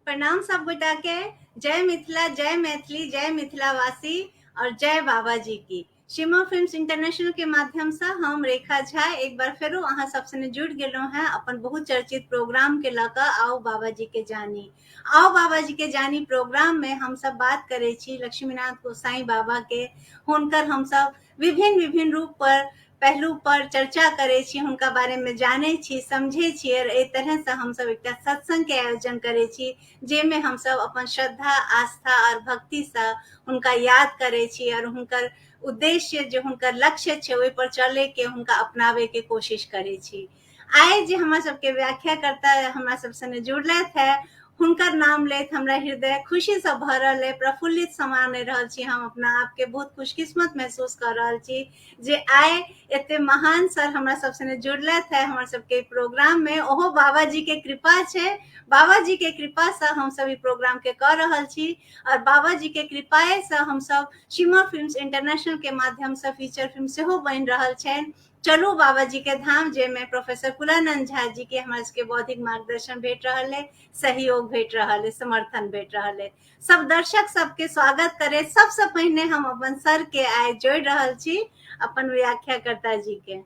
प्रणाम सब गोटा के। जय मिथिला, जय मैथिली, जय मिथिलावासी और जय बाबा जी की। शिमो फिल्म्स इंटरनेशनल के माध्यम से हम रेखा झा एक बार फेरो अहाँ सब सने जुड़ गेलहुँ हैं अपन बहुत चर्चित प्रोग्राम के लऽ कऽ आओ बाबा जी के जानी। आओ बाबा जी के जानी प्रोग्राम में हम सब बात करै छी लक्ष्मीनाथ गोसाई बाबा के, हुनकर हम सब विभिन्न विभिन्न रूप पर पहलू पर चर्चा करै छी, हुनका बारे में जानै छी, समझै छी और एहि तरह से हम सब एकटा सत्संग के आयोजन करै छी जाहिमे हम सब अपन श्रद्धा, आस्था और भक्ति से हुनका याद करै छी और हुनकर उद्देश्य जे हुनकर लक्ष्य छै ओहि पर चले के, हुनका अपनावे के कोशिश करै छी। आइ जे हमरा सबके व्याख्या करता हमरा सब सने जुड़लथि है, हुनकर नाम लैत हमरा हृदय खुशी से भरल है, प्रफुल्लित समा रहल छी। हम अपना आपके बहुत खुशकिस्मत महसूस कर रहल छी जे आइ एते महान सर हमरा सब सने जुड़लथि है हमर सबके प्रोग्राम में। ओहो बाबा जी के कृपा छै, बाबा जी के कृपा से हम सब ई प्रोग्राम के कर रहल छी और बाबा जी के कृपाए से हम सब शिमर फिल्म्स इंटरनेशनल के माध्यम से फीचर फिल्म सेहो बनि रहल छनि चलू बाबा जी के धाम, जाहिमे प्रोफेसर कुलानंद झा जी के हमरा सबके बौद्धिक मार्गदर्शन भेट रहल है, सहयोग भेट रहल है, समर्थन भेट रहल है। सब दर्शक सबके स्वागत करे सबसे पहिने हम अपन सर के आइ जोड़ रहल छी, अपन व्याख्याकर्ता जी के।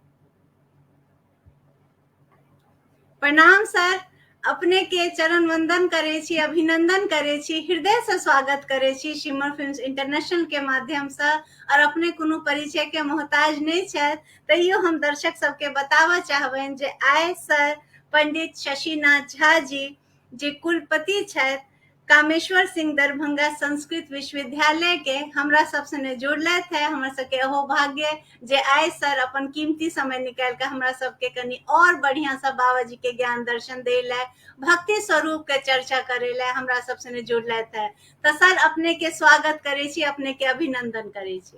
प्रणाम सर, अपने के चरण वंदन करे छी, अभिनंदन करे छी, हृदय से स्वागत करे छी शिमर फिल्म्स इंटरनेशनल के माध्यम से। और अपने कोनो परिचय के मोहताज नहीं छथि, तैयो हम दर्शक सबके बताबऽ चाहबनि जे आइ सर पंडित शशिनाथ झा जी जे कुलपति छथि कामेश्वर सिंह दरभंगा संस्कृत विश्वविद्यालय के, हमरा सब सने जुड़लथि है। हमरा सबके अहोभाग्य जे आइ सर अपन कीमती समय निकालि कऽ हमरा सबके कनि और बढ़िया से बाबा जी के ज्ञान दर्शन दै लए, भक्ति स्वरूप के चर्चा करे लए हमरा सब सने जुड़लथि है। तऽ सर अपने के स्वागत करै छी, अपने के अभिनंदन करै छी।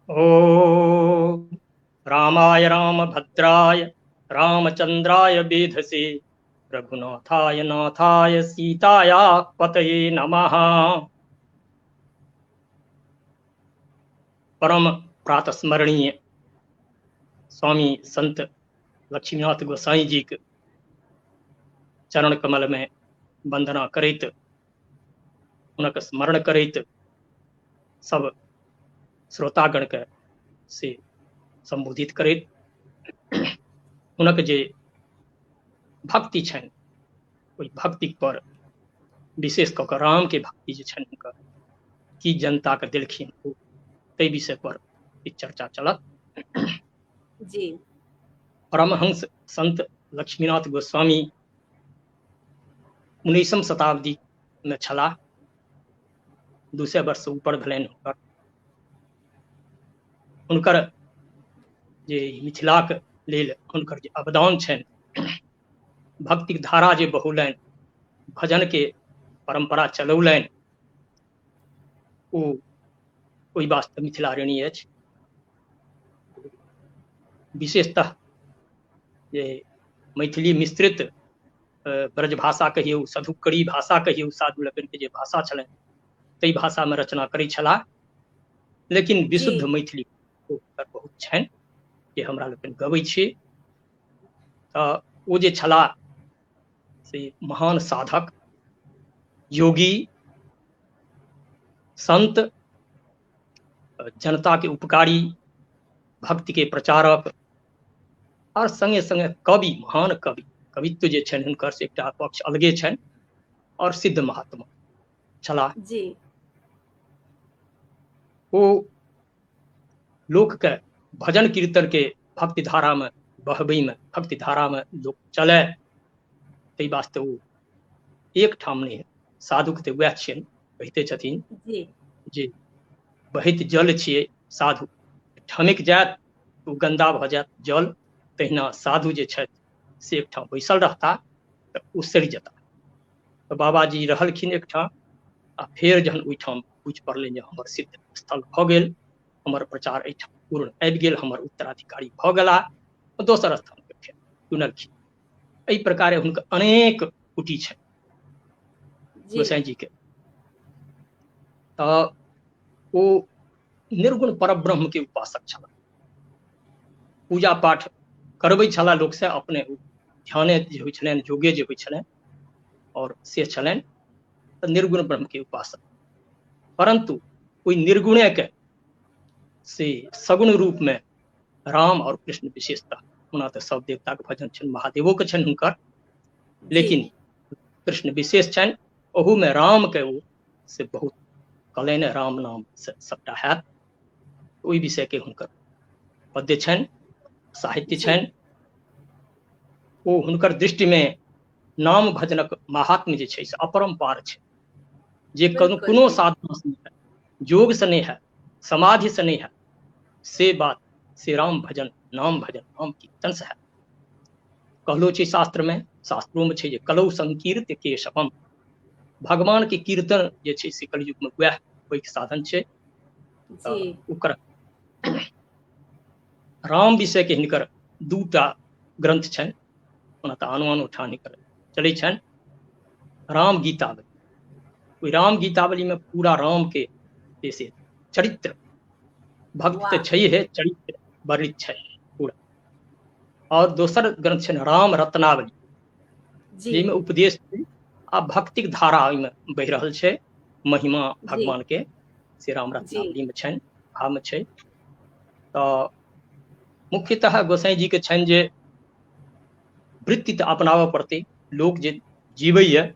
ओ रामाय रामभद्राय रामचंद्राय वेधसे रघुनाथाय नाथाय सीताया पतये नमः। परम प्रातस्मरणीय स्वामी संत लक्ष्मीनाथ गोसाई जी के चरण कमल में वंदना करैत, हुनक स्मरण करैत सब श्रोतागण के से संबोधित करैत हुनक जे भक्ति छनि ओहि भक्ति पर विशेष कऽ कऽ राम के भक्ति जे छनि हुनकर की जनता के देलखिन ओ ताहि विषय पर ई चर्चा चलत जी। परमहंस संत लक्ष्मीनाथ गोस्वामी 19वीं शताब्दी में छलाह, 200 वर्ष ऊपर भेलनि हुनकर। हुनकर जे मिथिलाक लेल हुनकर जे अवदान छनि, भक्तिक धारा जे बहुलनि, भजन के परंपरा चलौलनि, ओ ओहि वास्ते मिथिला ऋणी अछि। विशेषतः जे मैथिली मिश्रित ब्रजभाषा कहियौ, सधुक्कड़ी भाषा कहियौ, साधु लोकनिके जे भाषा छलनि ताहि भाषामे रचना करै छलाह, लेकिन विशुद्ध मैथिली बहुत छनि जे हमरा लोकनि गबै छी। तऽ ओ जे छलाह से महान साधक, योगी, संत, जनता के उपकारी, भक्ति के प्रचारक और संगे संगे कवि, महान कवि, कवित्व जे छनि हुनकर से एकटा पक्ष अलगे छनि और सिद्ध महात्मा छलाह जी। ओ लोक के भजन कीर्तन के भक्ति धारा में बहबै में, भक्ति धारा में लोक चले ताहि वास्ते ओ एक ठाम नहि, साधुक तऽ वएह छियनि, कहिते छथिन जी जे बहैत जल छियै साधु, ठमकि जायत ओ गन्दा भऽ जायत जल, तहिना साधु जे छथि से एकठाम बैसल रहता तऽ ओ सड़ि जेता। तऽ बाबाजी रहलखिन एकठाम आ फेर जहन ओहिठाम बुझि पड़लनि जे हमर सिद्ध स्थल भऽ गेल, हमर प्रचार एहिठाम पूर्ण आबि गेल, हमर उत्तराधिकारी भऽ गेला, दोसर स्थान पर फेर चुनलखिन। एहि प्रकारे हुनकर अनेक कुटी छनि गोसाई जी के। तऽ ओ निर्गुण परब्रह्म के उपासक छलाह, पूजा पाठ करबै छलाह लोकसँ, अपने ध्याने जे होइ छलनि, योगे जे होइ छलनि, आओर से छलनि तऽ निर्गुण ब्रह्मके उपासना। परन्तु ओहि निर्गुणेके से सगुण रूपमे राम आओर कृष्ण विशेषता, ओना तऽ सब देवताके भजन छनि, महादेवोके छनि हुनकर, लेकिन कृष्ण विशेष छनि। ओहूमे रामके ओ से बहुत कहलनि, राम नाम से सबटा हैत। ओहि विषयके हुनकर पद्य छनि, साहित्य छनि। ओ हुनकर दृष्टिमे नाम भजनक महात्म्य जे छै से अपरम्पार छै, जे कोनो साधना से नहि हैत, योग से नहि हैत, समाधि से नहि हैत, से बात से राम भजन, नाम भजन, नाम कीर्तन से हैत। कहलो छै शास्त्रमे, शास्त्रोमे छै जे कलौ संकीर्त केशवम, भगवान के कीर्तन जे छै से कलयुगमे वएह पैघ साधन छै। ओकर राम विषय के हिनकर दूटा ग्रंथ छनि, ओना तऽ आनो आनो ठाम हिनकर चलै छनि। राम गीतावली, ओहि राम गीतावली में पूरा राम के जैसे चरित्र, भक्त तऽ छैहे, चरित्र वर्णित छै पूरा। और दोसर ग्रंथ छनि राम रत्नावली, जाहिमे उपदेश छै आ भक्तिक धारा ओहिमे बहि रहल छै, महिमा भगवान के से राम रत्नावली में छनि, भावमे छै। तऽ मुख्यतः गोसाई जी के छनि जे वृत्ति तऽ अपनाबऽ पड़तै, लोक जे जीवैए,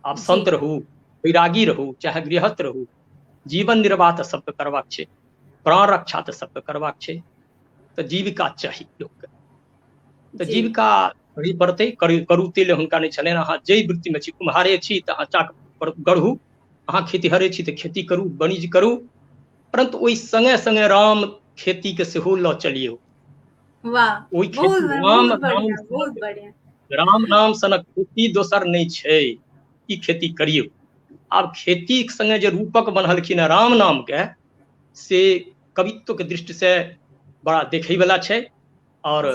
आब संत रहू, वैरागी रहू, चाहे गृहस्थ रहू, जीवन निर्वाह तऽ सबके करबाक छै, प्राण रक्षा तऽ सबके करबाक छै, तऽ जीविका चाही लोकके, तऽ जीविका करही पड़तै। करू ते लए हुनका नहि छलनि। अहाँ जाहि वृत्तिमे छी, कुम्हारे छी तऽ अहाँ चाक पर गढ़ू, अहाँ खेतिहरे छी तऽ खेती करू, वाणिज्य करू, परन्तु ओहि सङ्गे सङ्गे राम खेतीके सेहो लऽ चलियौ। वाह, ओहि खेती राम नाम, राम नाम सनक खेती दोसर नहि छै, ई खेती करियौ। आब खेतीक सङ्गे जे रूपक बनलखिन हँ राम नामके, से कवित्वके दृष्टिसँ बड़ा देखैवला छै आओर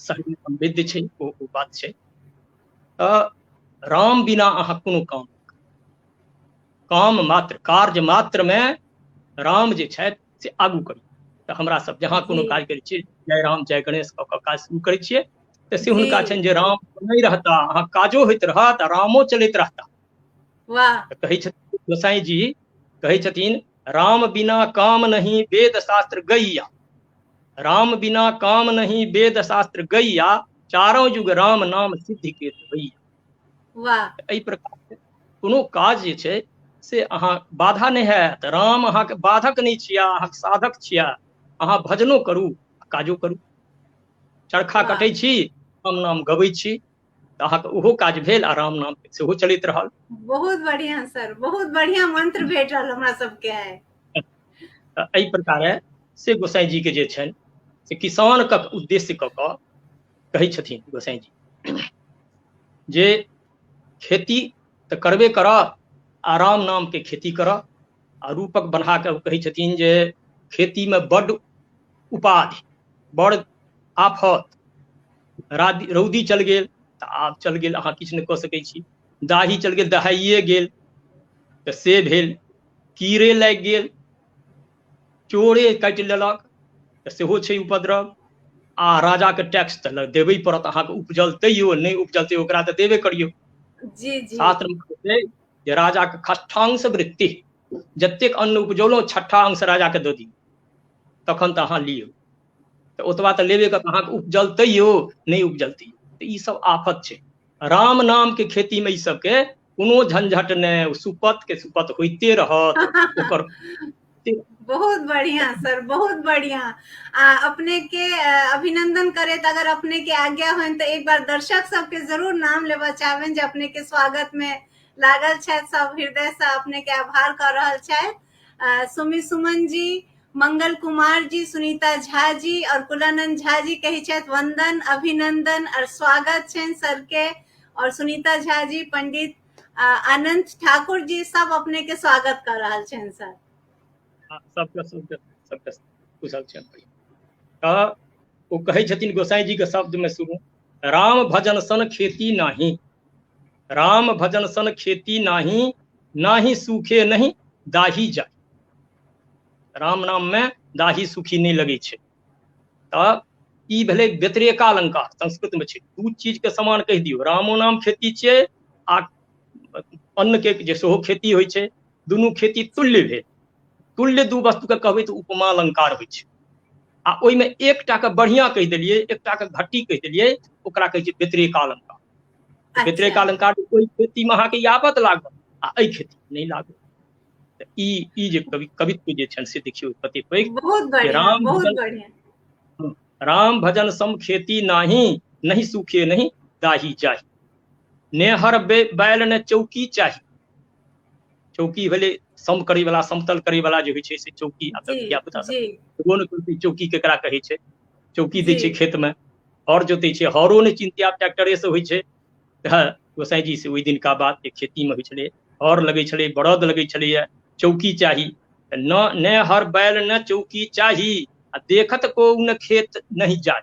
सही समृद्ध छै, ओ बात छै। तऽ राम बिना अहाँ कोनो काम, काम मात्र, कार्य मात्रमे राम जे छथि से आगू करू। तऽ हमरा सब जहाँ कोनो काज करै छियै, जय राम जय गणेश कऽ कऽ काज शुरू करै छियै, तऽ से हुनका छनि जे राम नहि रहता, अहाँ काजो होइत रहत आ रामो चलैत रहता। वाह। कहै छथिन गोसाई जी, कहै छथिन राम बिना काम नहीं वेद शास्त्र गैया, राम बिना काम नहीं वेद शास्त्र गैया, चारों युग राम नाम सिद्धि के भैया। वाह। एहि प्रकार कोनो काज जे छै से अहाँ बाधा नहि हैत, राम अहाँके बाधक नहि छिया, अहाँके साधक छिया। अहाँ भजनो करू, काजो करू। चरखा कटै छी, राम नाम गबै छी, तऽ अहाँके ओहो काज भेल आ राम नाम सेहो चलैत रहल। बहुत बढ़िया सर, बहुत बढ़िया मंत्र भेट रहल हमरा सबके आइ। तऽ एहि प्रकारे से गोसाई जी के जे छनि से किसानके उद्देश्य कऽ कऽ कहै छथिन गोसाई जी जे खेती तऽ करबे करऽ आ राम नामके खेती करऽ। आ रूपक बना कऽ कहै छथिन जे खेतीमे बड्ड उपाधि, बड़ आफत, रौदी चलि गेल तऽ आब चलि गेल, अहाँ किछु नहि कऽ सकै छी। दाही चलि गेल, दहाइए गेल तऽ से भेल। कीड़े लागि गेल, चोरे काटि लेलक तऽ सेहो छै उपद्रव। आ राजाके टैक्स तऽ देबे पड़त अहाँके, उपजल तैयो नहि उपजल तैयो ओकरा तऽ देबे करियौ। जी जी। शास्त्रमे छै जे राजाके षष्ठांश वृत्ति, जतेक अन्न उपजौलहुँ छठा अंश राजाके दऽ दियौ, तखन तऽ अहाँ लियौ। तऽ ओतबा तऽ लेबे करत, अहाँके उपजल तैयो नहि उपजल तैयो। तऽ ई सब आफत छै। राम नामके खेतीमे ई सबके कोनो झंझट नहि, सुपत के सुपत होइते रहत ओकर। बहुत बढ़िया सर, बहुत बढ़िया। आ अपने के अभिनंदन करैत अगर अपने के आज्ञा होइन तऽ एक बार दर्शक सबके जरूर नाम लेबऽ चाहबनि जे अपने के स्वागत में लागल छथि, सब हृदय से अपने के आभार कऽ रहल छथि। सुमी सुमन जी, मंगल कुमार जी, सुनीता झा जी और कुलानंद झा जी कहै छथि वंदन, अभिनंदन और स्वागत छनि सर के। और सुनीता झा जी, पंडित आनंद ठाकुर जी सब अपने के स्वागत कर रहल छनि सर। सबके सबके सबके कुशल छनि। तऽ ओ कहै छथिन गोसाई जी के शब्द में सुनू, राम भजन सन खेती नाही, राम भजन सन खेती नाही, नाही सूखे नहीं दाही जाय। राम नाम में दाही सुखी नहीं लगै छै। तऽ ई भेलै व्यतिरेकालंकार, संस्कृत में छै। दू चीज के समान कहि दियौ, रामो नाम खेती छियै आ अन्न के जे सेहो खेती होइ छै, दुनू खेती तुल्य भेल। तुल्य दू वस्तु के कहबै तऽ उपमालंकार होइ छै। आ ओहिमे एकटा के बढ़िया कहि देलियै, एकटा के घट्टी कहि देलियै, ओकरा कहै छै व्यतिरेकालंकार। व्यतिरेकालंकार ओहि खेती मे अहाँके यावत लागत आ एहि खेती नहि लागत। तऽ ई जे कवित्व जे छनि से देखियौ कते पैघ। बहुत बढ़िया, राम बहुत भजन बढ़िया। राम भजन सम खेती नाही, नहीं सूखे नहीं दाही जाही, ने हर बैल ने चौकी चाही। चौकी भेलै सम करै वाला, समतल करै वाला जे होइ छै से चौकी। आब तऽ धिया पुता सब कोन कहै चौकी केकरा कहै छै, चौकी दै छै खेत मे, हर जोतै छै, हरो नहि चिन्हते आब ट्रैक्टरे से होइ छै। तऽ गोसाई जी से ओहि दिनका बात जे खेती मे होइ छलै, हर लगै छलै, बरद लगै छलैया, चौकी चाही। न ने हर बैल ने चौकी चाही, आ देखत को न खेत नहीं जाय।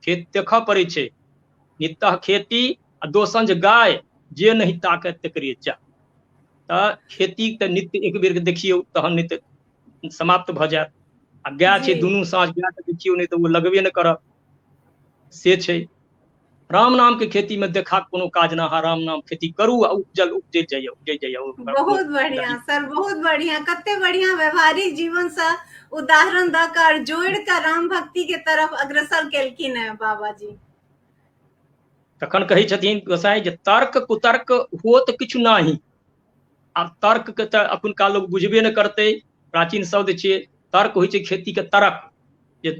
खेत देखऽ पड़ै छै, नित्य खेती आ दोसंझ गाय, जे नहीं ताके तकरे जा। तऽ खेती तऽ नित्य एक बेर देखियौ तहन नहि तऽ समाप्त भऽ जायत। आ गाय छै दुनू साँझ गाय के देखियौ नहि तऽ ओ लगबे नहि करत, से छै। राम नाम के खेती में देखा कोनो काज ना, अहाँ राम नाम खेती करू आ उपजल उपजैत जाइए, उपजैत जाइए। बहुत बढ़िया सर, बहुत बढ़िया। कते बढ़िया व्यवहारिक जीवन से उदाहरण दऽ कऽ और जोड़ि कऽ राम भक्ति के तरफ अग्रसर केलखिन है बाबा जी। तखन कहै छथिन गोसाई जे तर्क कुतर्क होत किछु नाही। आब तर्क के तऽ अखुनका लोग बुझबे नहि करतै, प्राचीन शब्द छियै। तर्क होइ छै खेती के तरक, जे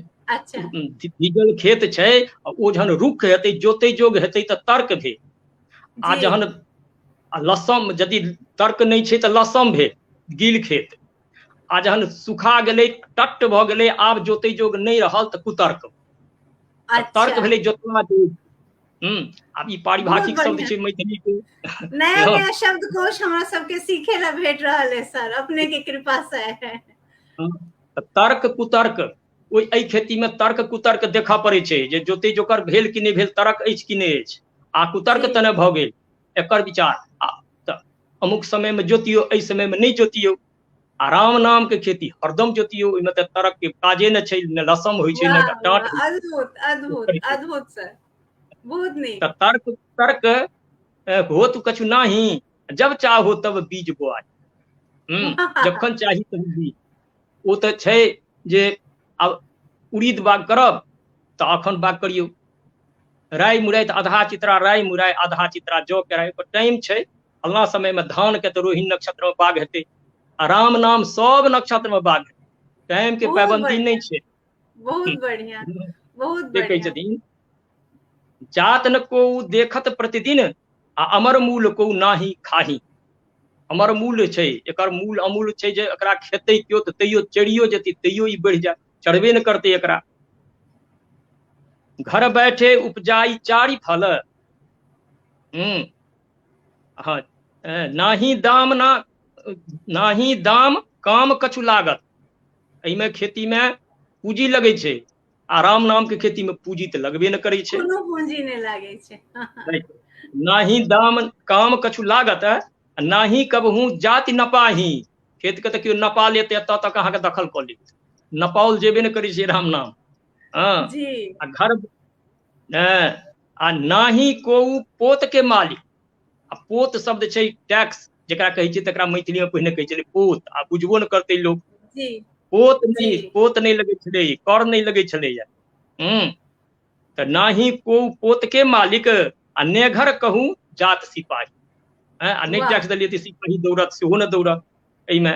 भीजल खेत छै आ ओ जहन रुख हेतै, जोतै जोग हेतै तऽ तर्क भेल। आ जहन लसम, यदि तर्क नहि छै तऽ लसम भेल, गील खेत। आ जहन सुखा गेलै, तट्ट भऽ गेलै, आब जोतै जोग नहि रहल तऽ कुतर्क। तर्क भेलै जोतना जोग। आब ई पारिभाषिक शब्द छै मैथिली के। नया नया शब्दकोश हमरा सबके सीखे ला भेट रहल है सर, अपने के कृपा से। तर्क कुतर्क, ओहि एहि खेती मे तर्क कुतर्क देखऽ पड़ै छै जे जोतै जोकर भेल कि नहि भेल, तर्क अछि कि नहि अछि, आ कुतर्क तऽ नहि भऽ गेल एकर विचार। आ तऽ अमुक समय मे जोतियौ, एहि समय मे नहि जोतियौ। आ राम नाम के खेती हरदम जोतियौ, ओहिमे तऽ तर्क के काजे नहि छै, ने लसम होइ छै, ने डाँट। अद्भुत अद्भुत अद्भुत सर, बहुत नीक। तऽ तर्क तर्क होत कछु नाही, जब चाहो तब बीज बोआई। जखन चाही तब बीज। ओ तऽ छै जे आब उड़ीद बाग करब तऽ अखन बाग करियौ, राइ मुराइ तऽ आधा चित्रा राइ मुराइ, आधा चित्रा जौ के राइ, ओकर टाइम छै। फल्लाँ समय मे धान के तऽ रोहिणी नक्षत्र मे बाग हेतै, आ राम नाम सब नक्षत्र मे बाग हेतै, टाइम के पाबंदी नहि छै। बहुत बढ़िया, बहुत बढ़िया। कहै छथिन जात न को देखत प्रतिदिन, आ अमर मूल को नाही खाही। अमर मूल छै, एकर मूल अमूल छै जे एकरा खेतै केओ तऽ तैयो चढ़ियो जेतै, तैयो ई बढ़ि जायत, चढ़बे नहि करतै एकरा। घर बैठे उपजाई चारि फल, हँ, नाही दाम ना नाही दाम काम कछु लागत। एहिमे खेती मे पूंजी लगै छै, आ राम नाम के खेती मे पूंजी तऽ लगबे नहि करै छै, कोनो पूंजी नहि लागै छै। नाही दाम काम कछु लागत, नाही कबहू जाति नपाही। खेत के तऽ केओ नपा लेतै, एतऽ तक अहाँके दखल कऽ लेत, नपाओल जेबे नहि करै छै राम नाम। हँ, आ घर आ नाही को पोत के मालिक। आ पोत शब्द छै टैक्स जकरा कहै छै, तकरा मैथिली मे पहिने कहै छलै पोत, आ बुझबो नहि करतै लोक। पोत नहि, पोत नहि लगै छलै, कर नहि लगै छलैया। तऽ नाही को पोत के मालिक, आ ने घर कहू जात सिपाही। आ नहि टैक्स देलियै तऽ सिपाही दौड़त, सेहो नहि दौड़त। एहिमे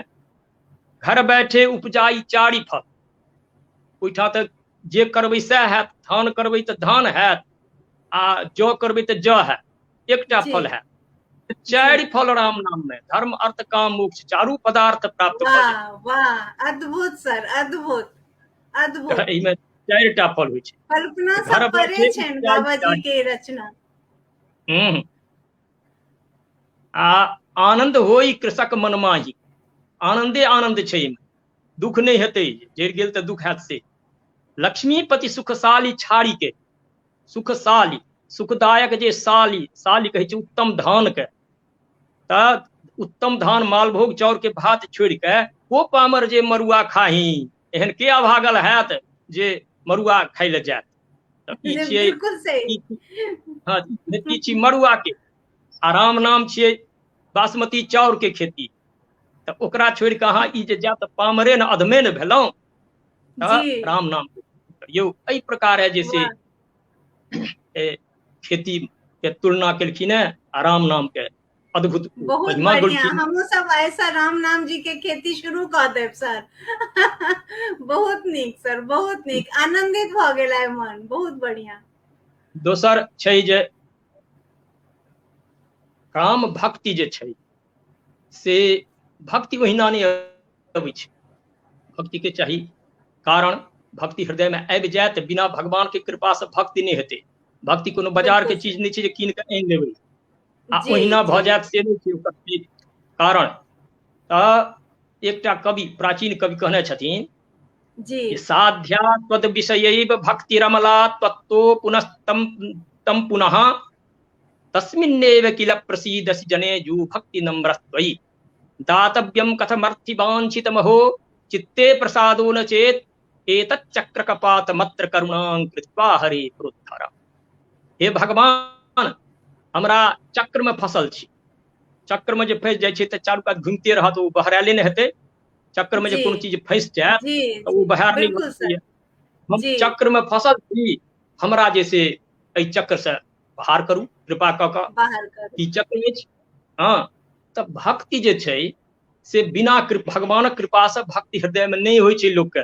घर बैठे उपजाई चारि फल, ओहिठाम तऽ जे करबै सएह हैत, धान करबै तऽ धान हैत, आ जौ करबै तऽ जौ हैत, एकटा फल हैत। चारि फल राम नाम में, धर्म अर्थ काम मोक्ष चारू पदार्थ प्राप्त भऽ जायत। वाह, अद्भुत सर, अद्भुत अद्भुत। एहिमे चारिटा फल होइ छै। कल्पना से परे छनि बाबा जी के रचना। आ आनंद होई कृषक मन माही, आनंदे आनंद छै एहिमे, दुख नहि हेतै, जरि गेल तऽ दुख हैत से। लक्ष्मीपति सुखशाली छाड़ी के, सुखशाली सुखदायक जे साली, साली कहै छै उत्तम धान के, तऽ उत्तम धान मालभोग चाउर के भात छोड़ि के को पामर जे मरुआ खाही। एहन के अभागल हैत जे मड़ुआ खाइ लए जायत। तऽ ई छियै, बिल्कुल सही। हँ, खेती छी मड़ुआ के आ राम नाम छियै बासमती चाउर के खेती। तऽ ओकरा छोड़ि कऽ अहाँ ई जे जायब तऽ पामरे ने अधमे ने भेलहुँ। तऽ राम नाम यौ एहि प्रकार जे से खेती के तुलना केलखिन हेँ आ राम नाम के अद्भुत बहुत बढ़िया। हमहूँ सब ऐसा राम नाम जी के खेती शुरू कऽ देब सर। बहुत नीक सर, बहुत नीक, आनंदित भऽ गेल आइ मन, बहुत बढ़िया। दोसर छै जे राम भक्ति जे छै से भक्ति ओहिना नहि अबै छै। भक्ति के चाही कारण, भक्ति हृदय में आबि जाय तऽ बिना भगवान के कृपा से भक्ति नहि हेतै। भक्ति कोनो बाजार के चीज नहि छै जे कीन के आनि लेबै आ ओहिना भऽ जायत, से नहि छै ओकर कारण। तऽ एकटा कवि, प्राचीन कवि कहने छथिन जी, साध्या त्वद विषयैव भक्ति रमला त्वत्तो पुनस्तम तम पुनः तस्मिन्नेव किल प्रसीदसि जने जू भक्ति नम्रस्त्वयि दातव्यम कथमर्थि वांछितमहो चित्ते प्रसादो न चेत एतच्चक्रकपातमत्र करुणां कृत्वा हरे प्रोद्धार। हे भगवान, हमरा चक्र में फसल छी। चक्र में जे फंसि जाइ छै तऽ चारू कात घुमिते रहत, ओ बहरायले नहि हेतै। चक्र में जे कोनो चीज फंसि जायत तऽ ओ बहार नहि भऽ सकैए। हम चक्र में फसल छी, हमरा जे से एहि चक्र से बाहर करू कृपा कऽ कऽ। ई चक्र अछि। हँ, तऽ भक्ति जे छै से बिना भगवानक कृपा से भक्ति हृदय में नहि होइ छै लोकके।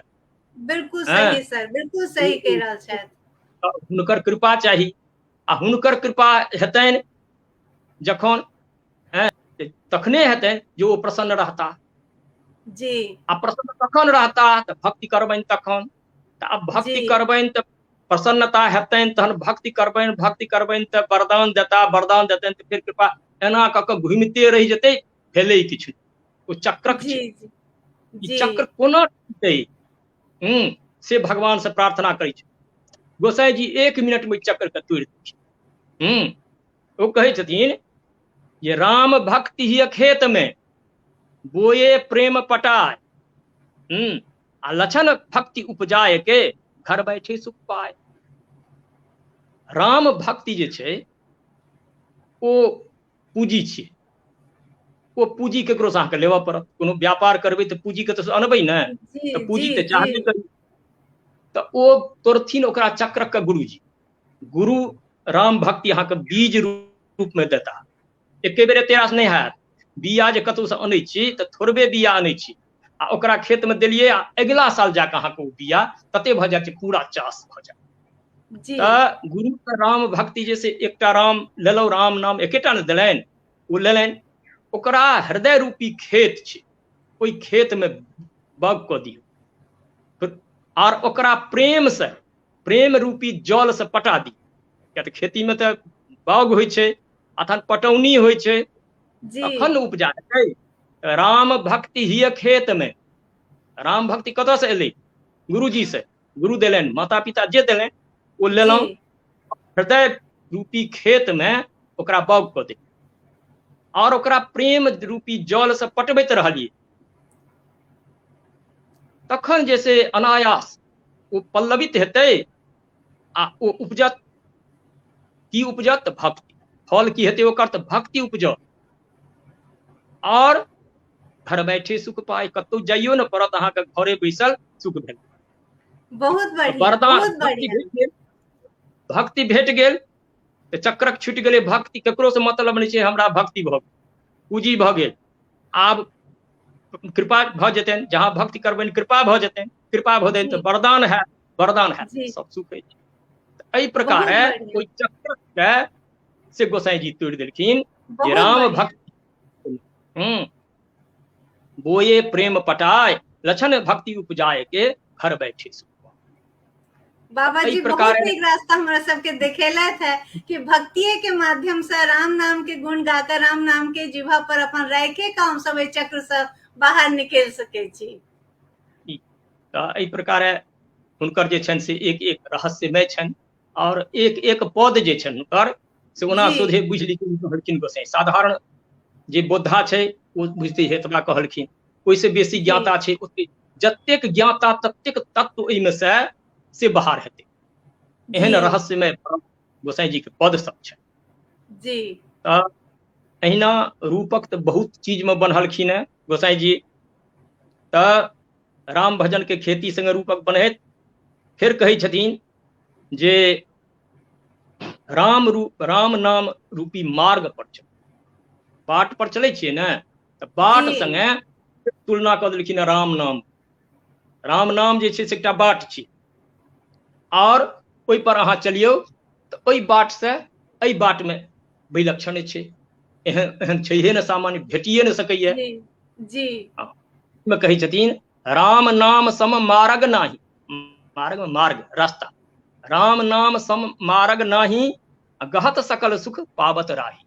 बिल्कुल सही सर, बिल्कुल सही कहि रहल छथि। हुनकर कृपा चाही आ हुनकर कृपा हेतनि जखन तखने हेतनि जे ओ प्रसन्न रहता जी। आ प्रसन्न कखन रहता? तऽ भक्ति करबनि तखन। तऽ आब भक्ति करबनि तऽ प्रसन्नता हेतनि, तहन भक्ति करबनि, भक्ति करबनि तऽ वरदान देता, वरदान देतनि तऽ फेर कृपा। एना कऽ कऽ घुमिते रहि जेतै, भेलै किछु। ओ चक्रक छै, ई चक्र कोना टूटतै से भगवान से प्रार्थना करै छै। गोसाई जी 1 मिनट में चक्र के तोड़ि देलखिन। ओ कहै छथिन जे राम भक्ति ही खेत में बोए प्रेम पटाय आ लछन भक्ति उपजाए के घर बैठे सुख पाए। राम भक्ति जे छै ओ पूँजी छियै। ओ पूँजी ककरोसँ अहाँके लेबऽ पड़त। कोनो व्यापार करबै तऽ पूँजी कतऽसँ अनबै ने, तऽ पूँजी तऽ चाहबे करी। तऽ ओ तोड़थिन ओकरा चक्रक के गुरुजी। गुरु राम भक्ति अहाँके बीज रूप में देता। एके बेर एते रास नहि हैत। बिया जे कतहुसँ अनै छी तऽ थोड़बे बिया अनै छी आ ओकरा खेत में देलियै आ अगिला साल जाकऽ अहाँके ओ बिया तते भऽ जायत जे पूरा चास भऽ जायत। तऽ गुरु के राम भक्ति जे से एकटा राम लेलहुँ, राम नाम एकेटा ने देलनि, ओ लेलनि, ओकरा हृदय रूपी खेत छै, ओहि खेत में बाग कऽ दियौ आर ओकरा प्रेम से, प्रेम रूपी जल से पटा दियौ। किया तऽ खेती में तऽ बाग होइ छै, अथन पटौनी होइ छै, तखन उपजा हेतै। राम भक्ति ही खेत में। राम भक्ति कतऽ से एलै? गुरुजी से। गुरु देलनि, माता पिता जे देलनि ओ लेलहुँ, हृदय रूपी खेत में ओकरा बाग कऽ देलियै और ओकरा प्रेम रूपी जल से पटबैत रहलियै। तखन जे से अनायास ओ पल्लवित हेतै आ ओ उपजत। की उपजत? भक्ति। फल की हेतै ओकर? तऽ भक्ति उपजत और घर बैठे सुख पाए। कतहु जाइयो ने पड़त, अहाँके घरे बैसल सुख भेल। बहुत बढ़िया, वरदान बहुत भक्ति बढ़िया। भेट गेल, भक्ति भेट गेल तऽ चक्रक छुटि गेलै। भक्ति ककरो से मतलब नहि छै, हमरा भक्ति भऽ गेल, पूँजी भऽ गेल। आब कृपा भऽ जेतनि, जहाँ भक्ति करबनि कृपा भऽ जेतनि, कृपा भऽ जेतनि तऽ वरदान हैत, वरदान हैत, सब सुख अछि। एहि प्रकार ओहि चक्रक के से गोसाई जी तोड़ि देलखिन जे राम भक्ति बोए प्रेम पटाए लछन भक्ति उपजाए के घर बैठे सुख। बाबा जी बहुत नीक रास्ता हमरा सबके देखेलथि है कि भक्तिये के माध्यम से राम नाम के गुण गाकर राम नाम के जिह्वा पर अपन राखे के हम सब एहि चक्र से बाहर निकलि सकै छी। तऽ एहि प्रकारे हुनकर जे छनि से एक एक रहस्यमय छनि और एक एक पद जे छनि हुनकर से ओना सोझे बुझि ली कहलखिन गोसाई। साधारण जे बोद्धा छै ओ बुझते एतबा कहलखिन, ओहिसँ बेसी ज्ञाता छै ओते, जतेक ज्ञाता ततेक तत्व ओहिमे से से बाहर हेतै। एहन रहस्यमय गोसाई जी के पद सब छै जी। तऽ एहिना रूपक तऽ बहुत चीजमे बन्हलखिन हेँ गोसाई जी। तऽ राम भजन के खेती संगे रूपक बन्हैत फेर कहै छथिन जे राम रूप राम नाम रूपी मार्ग पर चलू। बाट पर चलै छियै ने, तऽ बाट संगे तुलना कऽ देलखिन राम नाम। राम नाम जे छै से एकटा बाट छी, आओर ओहि पर अहाँ चलियौ तऽ ओहि बाट से एहि बाट मे विलक्षण छै। एहन एहन छैहे ने, सामान्य भेटिए ने सकैया जी। मे कहै छथिन राम नाम सम मार्ग नाही, मार्ग मार्ग रास्ता, राम नाम सम मार्ग नाही गहत सकल सुख पावत राही।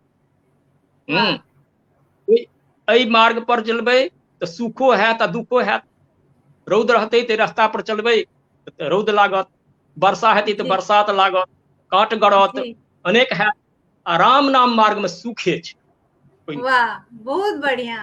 एहि मार्ग पर चलबै तऽ सुखो हैत आ दुखो हैत। रौद रहतै तऽ रास्ता पर चलबै तऽ रौद लागत, वर्षा हेतै तऽ बरसात लागत, काँट गड़त, अनेक हैत। आ राम नाम मार्ग में सुखे छै। वाह, बहुत बढ़िया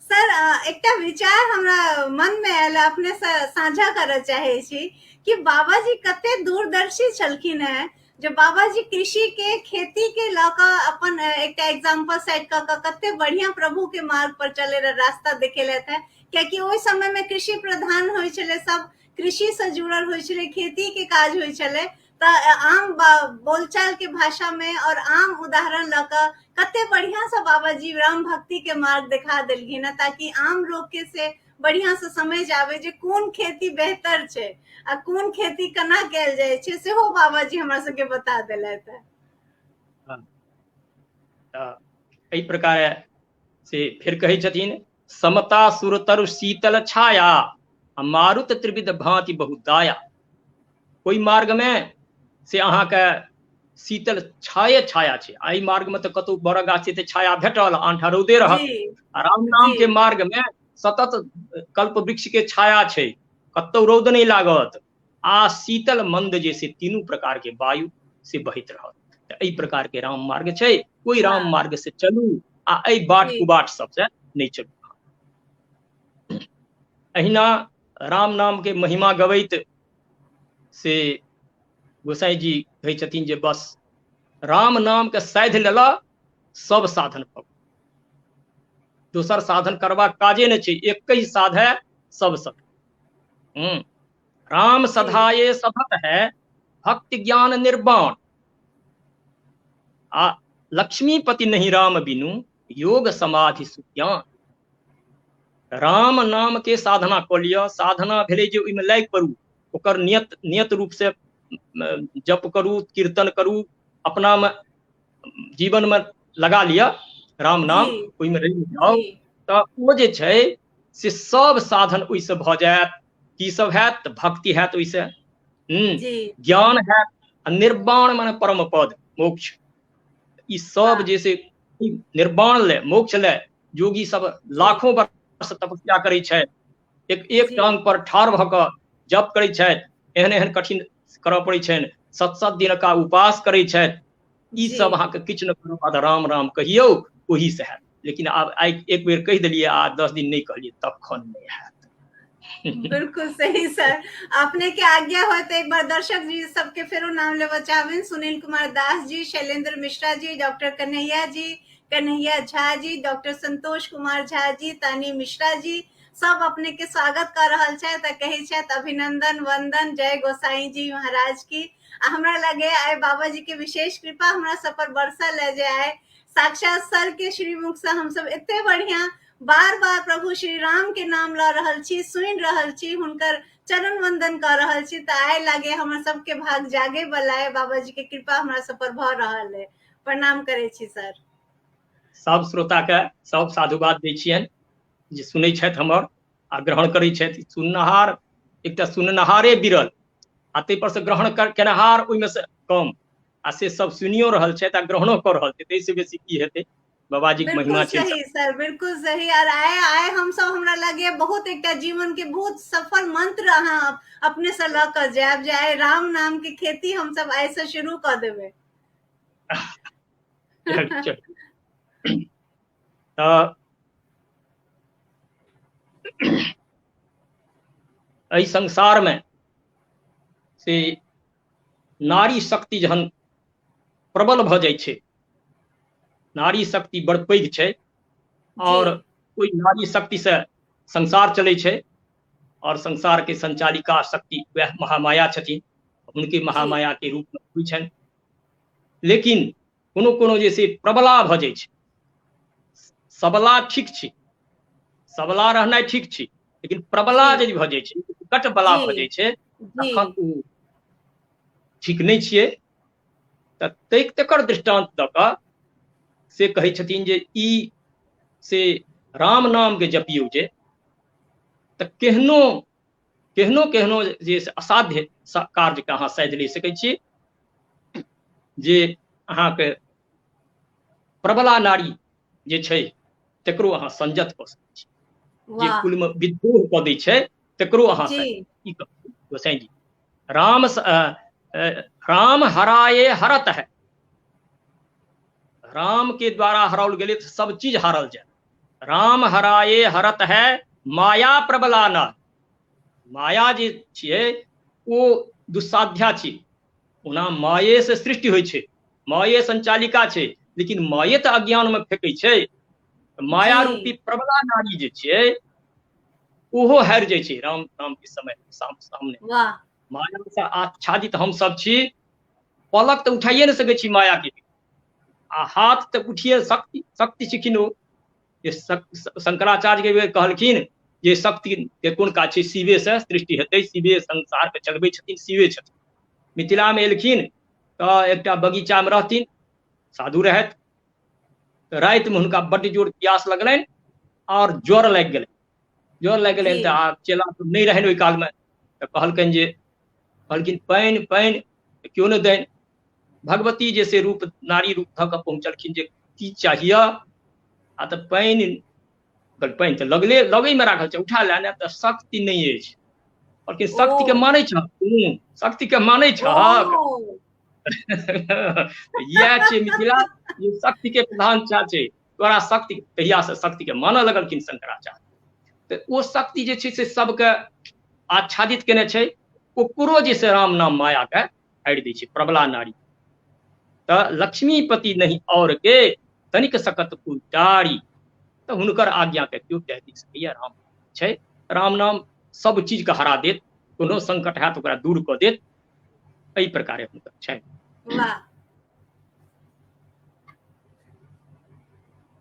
सर। एकटा विचार हमरा मन में आयल, अपने से साझा करऽ चाहे छी कि बाबा जी कते दूरदर्शी छलखिन हैं जे बाबा जी कृषि के खेती के लऽ कऽ अपन एकटा एग्जाम्पल सेट कऽ कऽ कते बढ़िया प्रभु के मार्ग पर चले रहे रास्ता देखेलथि है। कियाकि ओहि समय में कृषि प्रधान होइ छलै, सब कृषि से जुड़ल होइ छलै, खेती के काज होइ छलै। तऽ आम बोलचाल के भाषा में और आम उदाहरण लऽ कऽ कते बढ़िया से बाबा जी राम भक्ति के मार्ग देखा देलखिन है, ताकि आम लोग के से बढ़िया से समझ आवे जे कोन खेती बेहतर छै आ कोन खेती केना कयल जाइ छै, सेहो बाबा जी हमरा सबके बता देलथि है। तऽ एहि प्रकार से फेर कहै छथिन समता सुरतरु शीतल छाया आ मारुत त्रिविध भांति बहुत दाया। ओहि मार्ग में से अहाँके शीतल छाये छाया छै। एहि मार्ग में तऽ कतौ बड़ गाछ छै तऽ छाया भेटल, आनठा रौदे रहत। आ राम नाम के मार्ग में सतत कल्प वृक्ष के छाया छै, कतौ रौद नहि लागत आ शीतल मंद जे से तीनू प्रकार के वायु से बहैत रहत। तऽ एहि प्रकार के राम मार्ग छै। ओहि राम मार्ग से चलू आ एहि बाट कुबाट सबसे नहि चलू। एहिना राम नाम के महिमा गबैत से गोसाई जी कहै छथिन जे बस राम नाम के साधि लेला सब साधन भऽ गेल, दोसर साधन करबाक काजे नहि छै, एकहि साधे सब सक। राम सधाये सभक है भक्ति ज्ञान निर्वाण, आ लक्ष्मीपति नहीं राम बिनु योग समाधि सुज्ञान। राम नाम के साधना कऽ लिअ। साधना भेलै जे ओहिमे लागि पड़ू, ओकर नियत नियत रूप से जप करू, कीर्तन करू, अपना में जीवन में लगा लिअ राम नाम, ओहिमे रहि जाउ तऽ ओ जे छै से सब साधन ओहिसँ भऽ जायत। की सब हैत? तऽ भक्ति हैत ओहिसँ, ज्ञान हैत आ निर्वाण माने परम पद मोक्ष। ई सब जे से निर्वाण ले मोक्ष ले योगी सब लाखों वर्ष तपस्या करै छथि, एक एक टांग पर ठाढ़ भऽ कऽ जप करै छथि, एहन एहन कठिन करऽ पड़ै छनि, सत सत दिनका उपास करै छथि। ई सब अहाँके किछु ने कोनो बाद राम राम कहियौ ओही से हैत। लेकिन आब आइ एक बेर कहि देलियै आ 10 दिन नहि कहलियै तखन नहि हैत। बिल्कुल सही सर, अपने के आज्ञा हो तो एक बार दर्शक जी सबके फेरो नाम लेबऽ चाहबनि। सुनील कुमार दास जी, शैलेंद्र मिश्रा जी, डॉक्टर कन्हैया जी, कन्हैया झा जी, डॉक्टर संतोष कुमार झा जी, तानी मिश्रा जी, सब अपने के स्वागत कर रहल छथि आ कहै छथि अभिनंदन वंदन जय गोसाई जी महाराज की। आ हमरा लगे आइ बाबा जी के विशेष कृपा हमरा सब पर बरसल है जे आइ साक्षात सर के श्रीमुख से हम सब एते बढ़िया बार बार प्रभु श्री राम के नाम लऽ रहल छी, सुनि रहल छी, हुनकर चरण वंदन कऽ रहल छी। तऽ आइ लागे हमर सबके भाग जागे वाला है, बाबा जी के कृपा हमरा सब पर भऽ रहल है। प्रणाम करै छी सर। सब श्रोता के सब साधुवाद दै छियनि जे सुनै छथि हमर आ ग्रहण करै छथि। सुननहार एकटा सुननहारे बिरल आ ताहि पर से ग्रहण केनहार ओहिमे से कम, आ से सब सुनियो रहल छथि आ ग्रहणो कऽ रहल छथि। एहिसँ बेसी की हेतै? बाबाजीक महिमा छै सही सर, बिल्कुल सही। और आए आए हम सब हमरा लगे बहुत एकटा जीवन के बहुत सफल मंत्र अहाँ अपने से लऽ कऽ जायब जे आइ राम नाम के खेती हम सब आइ से शुरू कऽ देबै। तऽ एहि संसारमे से नारी शक्ति जहन प्रबल भऽ जाइ छै, नारी शक्ति बड़ पैघ छै और ओहि नारी शक्ति से संसार चलै छै और संसार के संचालिका शक्ति वएह महामाया छथिन, हुनके महामाया के रूप में होइ छनि। लेकिन कोनो कोनो जे से प्रबला भऽ जाइ छै, सबला ठीक छै, सबला रहनाइ ठीक छै, लेकिन प्रबला यदि भऽ जाइ छै, कटबला भऽ जाइ छै, तखन ओ ठीक नहि छियै। तऽ तकर दृष्टांत दऽ कऽ से कहै छथिन जे ई से राम नाम के जपियौ जे तऽ केहनो केहनो केहनो जे असाध्य कार्यके अहाँ साधि लऽ सकै छी। जे अहाँके प्रबला नारी जे छै तकरो अहाँ संजत कऽ सकै छी, जे कुलमे विद्रोह कऽ दै छै तकरो अहाँ ई गोसाई जी राम राम हराए हरत है, राम के द्वारा हराओल गेलै तऽ सब चीज हारल जाय। राम हराए हरत है माया प्रबला न, माया जे छियै ओ दुस्साध्या छी। ओना माये से सृष्टि होइ छै, माये संचालिका छै, लेकिन माये तऽ अज्ञान मे फेकै छै। माया रूपी प्रबला नारी जे छियै ओहो हारि जाइ छै राम राम के समय सामने। माया से आच्छादित हम सब छी, पलक तऽ उठाइए नहि सकै छी माया के, आ हाथ तऽ उठिए शक्ति शक्ति छथिन ओ। जे शंकराचार्य के बेर कहलखिन जे शक्ति के कोन काज छै, शिवे से सृष्टि हेतै, शिवे संसार के चलबै छथिन, शिवे छथिन। मिथिला मे एलखिन तऽ एकटा बगीचा मे रहथिन, साधु रहथि। तऽ राति मे हुनका बड्ड जोर प्यास लगलनि और ज्वर लागि गेलनि। ज्वर लागि गेलनि तऽ आ चेला सब नहि रहनि ओहि काल मे, तऽ कहलकनि जे कहलखिन पानि पानि, केओ नहि दैन। भगवती जे से रूप नारी रूप धऽ कऽ पहुँचलखिन जे की चाहिए, आ तऽ पानि पानि तऽ लगले लगैमे राखल छै, उठा ले ने, तऽ शक्ति नहि अछि। कहलखिन शक्ति के मानै छहक तू, शक्ति के मानै छहक? इएह छै मिथिला, ये शक्ति के प्रधान छै तोरा शक्ति। तहिया से शक्ति के मानऽ लगलखिन शंकराचार्य। तऽ ओ शक्ति जे छै से सबके आच्छादित केने छै, ओकरो जे से राम नाम माया के हारि दै छै प्रबला नारी। तऽ लक्ष्मीपति नहीं और के तनिक सकत कुटारी, तऽ हुनकर आज्ञा के केओ कहि नहि सकैया। राम छै, राम नाम सब चीज के हरा देत, कोनो संकट हैत ओकरा दूर कऽ देत, एहि प्रकारे हुनकर छै।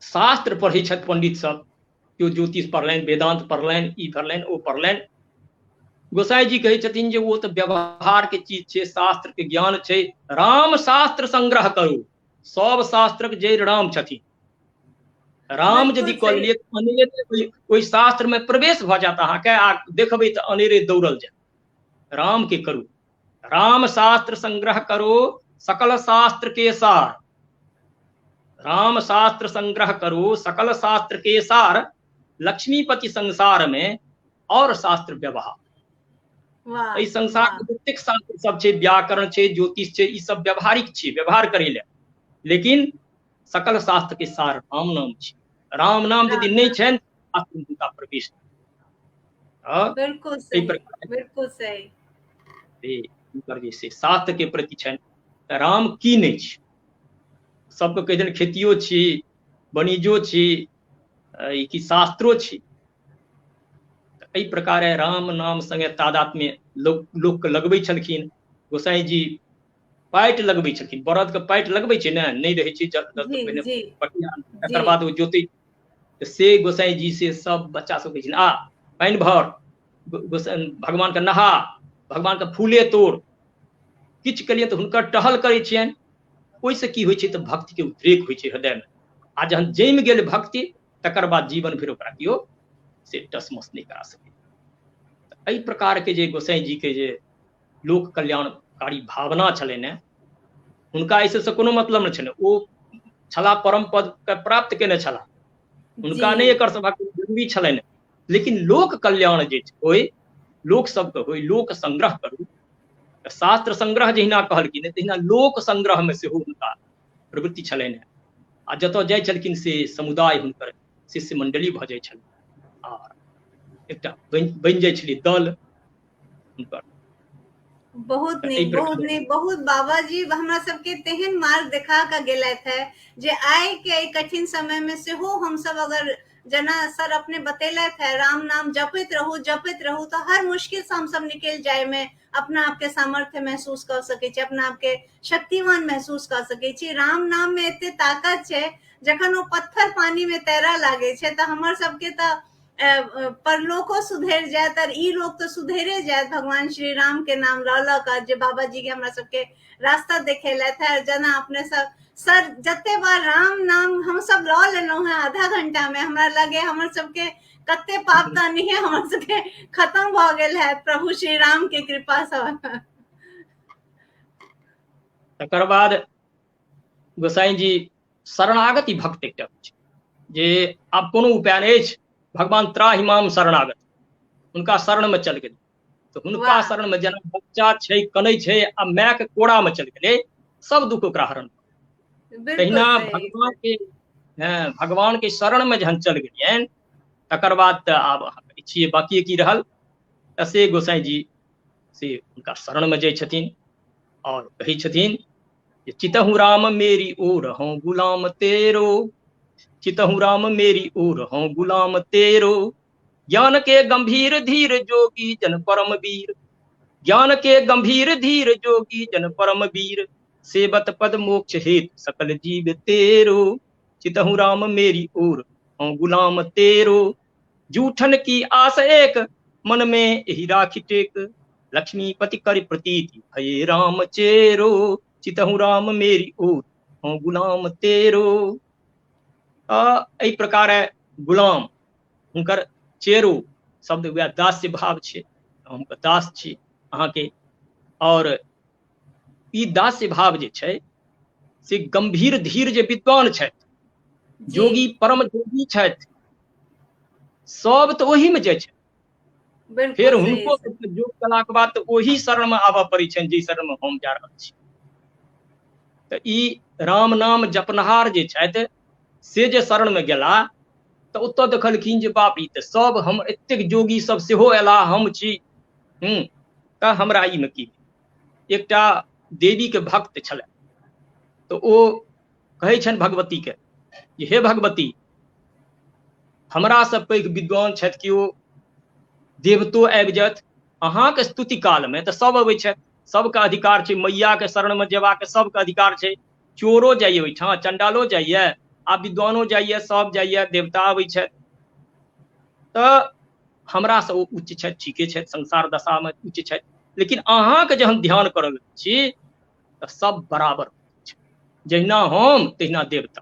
शास्त्र पढ़ै छथि पंडित सब, केओ ज्योतिष पढ़लनि, वेदांत पढ़लनि, ई पढ़लनि, ओ पढ़लनि। गोसाई जी कहै छथिन जे ओ तऽ व्यवहार के चीज छै, शास्त्र के ज्ञान छै। राम शास्त्र संग्रह करू, सब शास्त्रक जड़ि राम छथिन। राम यदि कऽ लेलियै तऽ अनेरे ओहि शास्त्र मे प्रवेश भऽ जायत अहाँके, आ देखबै तऽ अनेरे दौड़ल जायत। राम के करू, राम शास्त्र संग्रह करो सकल शास्त्र के सार। राम शास्त्र संग्रह करो सकल शास्त्र के सार, लक्ष्मीपति संसार में और शास्त्र व्यवहार। एहि संसार में जतेक शास्त्र सब छै, व्याकरण छै, ज्योतिष छै, ई सब व्यवहारिक छै, व्यवहार करै लए। लेकिन सकल शास्त्र के सार राम नाम छै। राम नाम यदि नहि छनि, शास्त्र में हुनका प्रवेश बिल्कुल सही, बिल्कुल सही। हुनकर जे से शास्त्र के प्रति छनि। तऽ राम की नहि छै, सबके कहि देने खेतियो छी, वाणिज्यो छी, ई की शास्त्रो छी। एहि प्रकारे राम नाम संगे तादात्म्य लोक लोकके लगबै छलखिन। गोसाई जी पाटि लगबै छलखिन, बरद के पाटि लगबै छै ने, नहि रहै छै पहिने पटिया, तकर बाद ओ जोतै। से गोसाई जी से सब बच्चा सब कहै छथिन आ पानि भर, गोसाई भगवान के नहा, भगवान के फूले तोड़, किछु केलियै तऽ हुनकर टहल करै छियनि। ओहिसँ की होइ छै तऽ भक्ति के उद्रेक होइ छै हृदय मे, आ जहन जमि गेल भक्ति तकर बाद जीवन भरि ओकरा केओ से टसमस नहि करा सकै। एहि प्रकार के जे गोसाई जी के जे लोक कल्याणकारी भावना छलनि ने, हुनका एहि सबसँ कोनो मतलब नहि छलनि। ओ छलाह परम पद के प्राप्त केने छलाह, हुनका नहि एकर सभक जरूरी छलनि। लेकिन लोक कल्याण जे होइ, लोक सबके होइ, लोक संग्रह करू। शास्त्र संग्रह जहिना कहलखिन तहिना लोक संग्रह मे सेहो हुनका प्रवृत्ति छलनि। आ जतऽ जाइ छलखिन से समुदाय हुनकर शिष्य मंडली भऽ जाइ छल, आ एकटा बनि जाइ छलै दल हुनकर। बहुत नीक, बहुत नीक, बहुत बाबा जी हमरा सबके तेहन मार्ग देखा कऽ गेलथि है जे आइ के एहि कठिन समय में सेहो हमसब अगर जेना सर अपने बतेलथि है राम नाम जपैत रहू जपैत रहू तऽ हर मुश्किल से हमसब निकलि जाय में अपना आपके सामर्थ्य महसूस कऽ सकै छी, अपना आपके शक्तिवान महसूस कऽ सकै छी। राम नाम में एते ताकत छै, जखन ओ पत्थर पानी में तैरऽ लागै छै तऽ हमर सबके तऽ परलोको सुधरि जायत और ई लोक तऽ सुधरे जायत भगवान श्री राम के नाम लऽ लऽ कऽ जे बाबा जी के हमरा सबके रास्ता देखेलथि है। जेना अपने सब सर जते बार राम नाम हम सब लऽ लेलहुँ हेँ आधा घंटा में, हमरा लगे हमर सबके कते पाप तऽ नहीं हमर सबके खत्म भऽ गेल है प्रभु श्री राम के कृपा सँ। तकर बाद गोसाई जी शरणागति भक्त एकटा छै जे आब कोनो उपाय नहि अछि, भगवान त्राहिमाम शरणागत, हुनका शरण में चल गेलै। तऽ हुनका शरण में जेना बच्चा छै कनै छै आ माय के कोरा में चल गेलै, सब दुख ओकरा हरण। तहिना भगवान के, भगवान के शरण में जहन चल गेलियनि तकर बाद तऽ आब अहाँ छियै बाकी की रहल। तऽ से गोसाई जी से हुनका शरण में जाइ छथिन और कहै छथिन जे चितहु राम मेरी ओर हूँ गुलाम तेरो, चितहु राम मेरी ओर हूँ गुलाम तेरो, ज्ञान के गंभीर धीर जोगी जन परम वीर, ज्ञान के गंभीर धीर जोगी जन परम वीर, सेवत पद मोक्ष हेतु सकल जीव तेरो, चितहु राम मेरी ओर हूँ गुलाम तेरो, जूठन की आस एक मन में एहि राखी टेक, लक्ष्मीपति कर प्रतीति भये राम चेरो, चितहु राम मेरी ओर हूँ गुलाम तेरो। एहि प्रकार गुलाम हुनकर चेरो शब्द वएह दास्य भाव छै, हम दास छी अहाँके। और ई दास्य भाव जे छै से गंभीर धीर जे विद्वान छथि, जोगी परम जोगी छथि, सब तऽ ओही में जाइ छै। फेर हुनको योग केलाके बाद तऽ ओही शरण में आबऽ पड़ै छनि जाहि शरण में हम जा रहल छी। तऽ ई राम नाम जपनहार जे छथि से जे शरण में गेला तऽ ओतऽ देखलखिन जे बाप ई तऽ सब हम एतेक जोगी सब सेहो एला, हम छी, तऽ हमरा ई में की। एकटा देवी के भक्त छलै तऽ ओ कहै छनि भगवती के जे हे भगवती, हमरा से पैघ विद्वान छथि केओ, देवतो आबि जाथि अहाँके स्तुति काल में तऽ सब अबै छथि, सबके अधिकार छै मैया के शरण में जेबाक, सबके अधिकार छै, चोरो जाइए ओहिठाम, चंडालो जाइए, आ विद्वानो जाइए, सब जाइए, देवता अबै छथि, तऽ हमरा से ओ उच्च छथि, ठीके छथि, संसार दशा में उच्च छथि, लेकिन अहाँके जहन ध्यान करऽ लगै छी तऽ सब बराबर छै, जहिना हम तहिना देवता।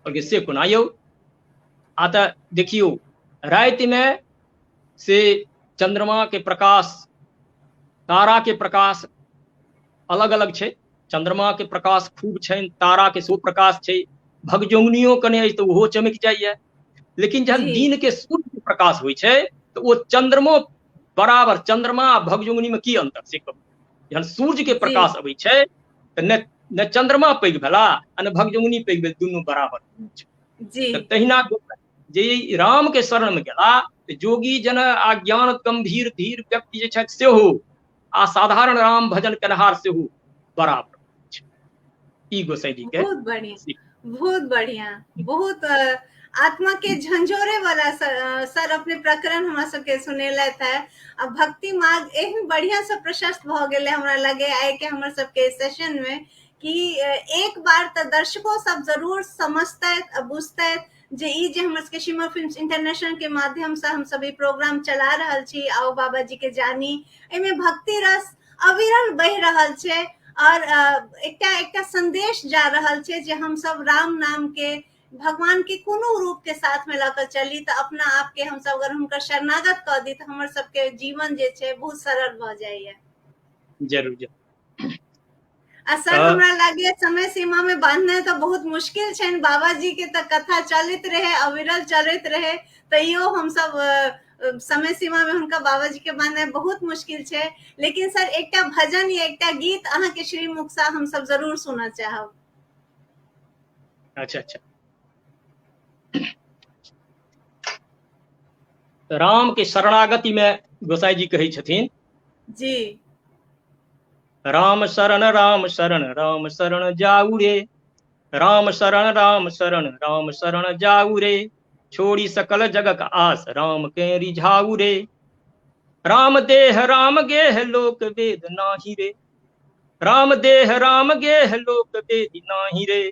कहलकै से कोना यौ? आ तऽ देखियौ रातिमे से चंद्रमा के प्रकाश, तारा के प्रकाश अलग अलग छै, चंद्रमा के प्रकाश खूब छनि, तारा के सेहो प्रकाश छै, भगजोगनियो कने अछि तऽ ओहो चमकि जाइए, लेकिन जहन दिन के सूर्य के प्रकाश होइ छै तऽ ओ चंद्रमो बराबर, चंद्रमा आ भगजोगनी में की अंतर से कहू। जहन सूर्य के प्रकाश अबै छै तऽ ने चंद्रमा पैघ भेला आ ने भगजोगनी पैघ भेल, दुनू बराबर छै। तऽ तहिना जे राम के शरण में गेला तऽ जोगी जन आ ज्ञान गंभीर धीर व्यक्ति जे छथि सेहो आ साधारण राम भजन केनहार सेहो बराबर छै। ई गोसाई जी के बहुत बढ़िया, बहुत बढ़िया, बहुत आत्मा के झंझोरे वाला सर अपने प्रकरण हमरा सबके सुनेलथि है। आ भक्ति मार्ग एहन बढ़िया से प्रशस्त भऽ गेलै हमरा लगे आइ के हमर सबके सेशन में कि एक बार तऽ दर्शको सब जरूर समझतैथ आ बुझतैथ जे ई जे हमर सबके शिमर फिल्म्स इंटरनेशनल के माध्यम से हम सब ई प्रोग्राम चला रहल छी, आओ बाबा जी के जानी, एहिमे भक्ति रस अविरल बहि रहल छै और एकटा एकटा संदेश जा रहल छै जे हम सब राम नाम के भगवान के कोनो रूप के साथ में लऽ कऽ चली तऽ अपना आप के हम सब अगर हुनकर शरणागत कऽ दी तऽ हमर सबके जीवन जे छै बहुत सरल भऽ जाइया। जरूर जरूर। आ सर हमरा लागैया समय सीमा में बांधनाइ तऽ बहुत मुश्किल छनि, बाबा जी के तऽ कथा चलैत रहे, अविरल चलैत रहे, तैयो हमसब समय सीमा में हुनका बाबा जी के बांधनाइ बहुत मुश्किल छै। लेकिन सर एकटा भजन या एकटा गीत अहाँके श्रीमुख से हमसब जरूर सुनऽ चाहब। अच्छा अच्छा, राम के शरणागति में गोसाई जी कहै छथिन जी। राम शरण राम शरण राम शरण जाऊ रे, राम शरण राम शरण राम शरण जाऊ रे, छोड़ी सकल जगक आस राम के रिझाऊ रे। राम देह राम गेह लोक वेद नाही रे, राम देह राम गेह लोक वेद नाही रे,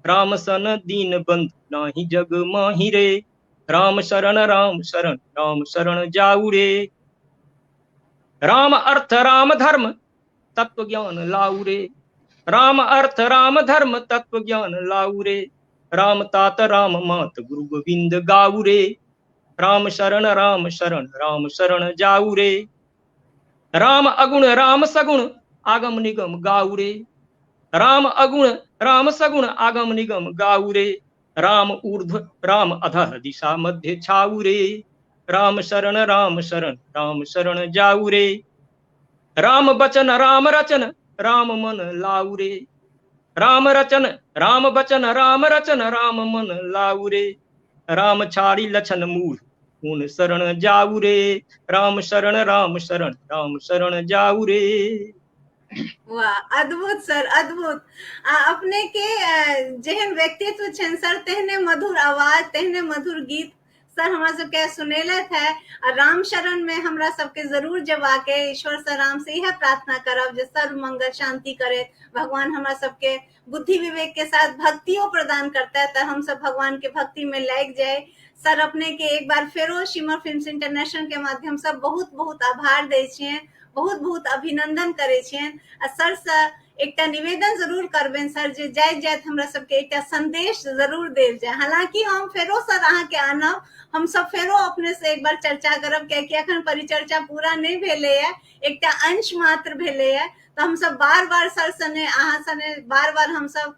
राम सन दीन बंधु नाही जग माही रे, राम शरण राम शरण राम शरण जाऊ रे। राम अर्थ राम धर्म तत्व ज्ञान लाऊ रे, राम अर्थ राम धर्म तत्व ज्ञान लाऊ रे, राम तात राम मात गुरु गोविंद गाऊ रे, राम शरण राम शरण राम शरण जाऊ रे। राम अगुण राम सगुण आगम निगम गाऊ रे, राम अगुण राम सगुण आगम निगम गाऊ रे, राम ऊर्ध्व राम अधः दिशा मध्य छाऊ रे, राम शरण राम शरण राम शरण जाऊ रे। राम बचन राम रचन राम मन लाऊ रे, राम रचन राम बचन राम रचन राम मन लाऊ रे, राम छाड़ी लछन मूढ़ उन शरण जाऊ रे, राम शरण राम शरण राम शरण जाऊ रे। वाह, अद्भुत सर, अद्भुत। आ अपने के जेहन व्यक्तित्व छनि सर, तेहने मधुर आवाज, तेहने मधुर गीत सर हमरा सबके सुनेलथि है। आ राम शरण में हमरा सबके जरूर जबाके ईश्वर से राम से यह प्रार्थना करब जे सर्व मंगल शांति करे भगवान, हमरा सबके बुद्धि विवेक के साथ भक्तियों प्रदान करता है, तो हम सब भगवान के भक्ति में लाग जाए। सर अपने के एक बार फेरो शिमर फिल्म्स इंटरनेशनल के माध्यम से बहुत बहुत आभार दै छियनि, बहुत बहुत अभिनंदन करै छियनि। आ सर से एकटा निवेदन जरूर करबनि सर जे जाइत जाइत हमरा सबके एकटा संदेश जरूर देल जाय। हालांकि हम फेरो सर अहाँके आनब, हम सब फेरो अपने से एक बार चर्चा करब, कियाकि अखन परिचर्चा पूरा नहि भेलैया, एकटा अंश मात्र भेलैया, तऽ हम सब बार बार सर सने अहाँ सने बार बार हम सब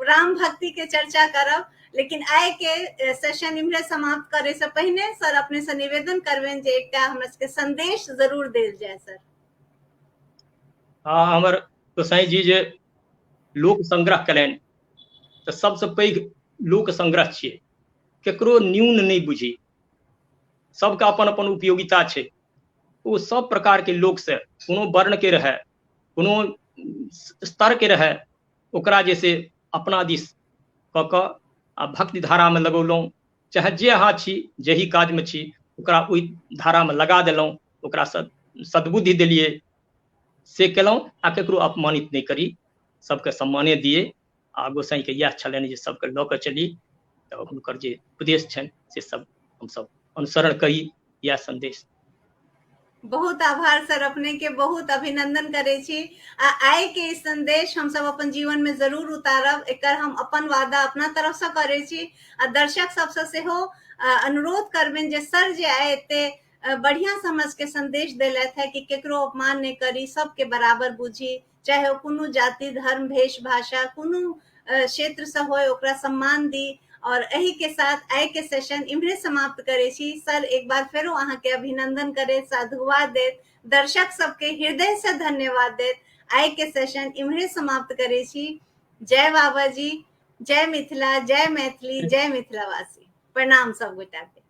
राम भक्ति के चर्चा करब। लेकिन आइ के सेशन इम्हरे समाप्त करे से पहिने सर अपने से निवेदन करबनि जे एकटा हमरा सबके संदेश जरूर देल जाय सर। हाँ, हमर गोसाई जी जे लोक संग्रह कयलनि तऽ सबसँ पैघ लोक संग्रह छियै, केकरो न्यून नहि बुझी, सबके अपन अपन उपयोगिता छै। ओ सब प्रकारके लोकसँ कोनो वर्णके रहै, कोनो स्तरके रहै, ओकरा जे से अपना दिस कऽ कऽ आ भक्ति धारामे लगौलहुँ, चाहे जे अहाँ छी जेही काजमे छी ओकरा ओहि धारामे लगा देलहुँ, ओकरा सद्बुद्धि देलियै, से केलहुँ। आ केकरो अपमानित नहि करी, सबके सम्माने दियै। आ गोसाईके इएह छलनि जे सबके लऽ कऽ चली, तऽ हुनकर जे उपदेश छनि से सब हमसब अनुसरण करी, इएह संदेश। बहुत आभार सर, अपने के बहुत अभिनंदन करै छी। आ आइ के ई संदेश हम सब अपन जीवन में जरूर उतारब, एकर हम अपन वादा अपना तरफ से करै छी। आ दर्शक सबसे सेहो अनुरोध करबनि जे सर जे आइ एते बढ़िया समझ के संदेश देलथि है कि केकरो अपमान नहि करी, सबके बराबर बुझी, चाहे ओ कोनो जाति धर्म भेष भाषा कोनो क्षेत्र से होय, ओकरा सम्मान दी। और एही के साथ आइ के सेशन इम्हरे समाप्त करै छी। सर एक बार फेरो अहाँके अभिनंदन करैत, साधुवाद दैत, दर्शक सबके हृदय से धन्यवाद दैत आइ के सेशन इम्हरे समाप्त करै छी। जय बाबा जी, जय मिथिला, जय मैथिली, जय मिथिलावासी। प्रणाम सब गोटा के।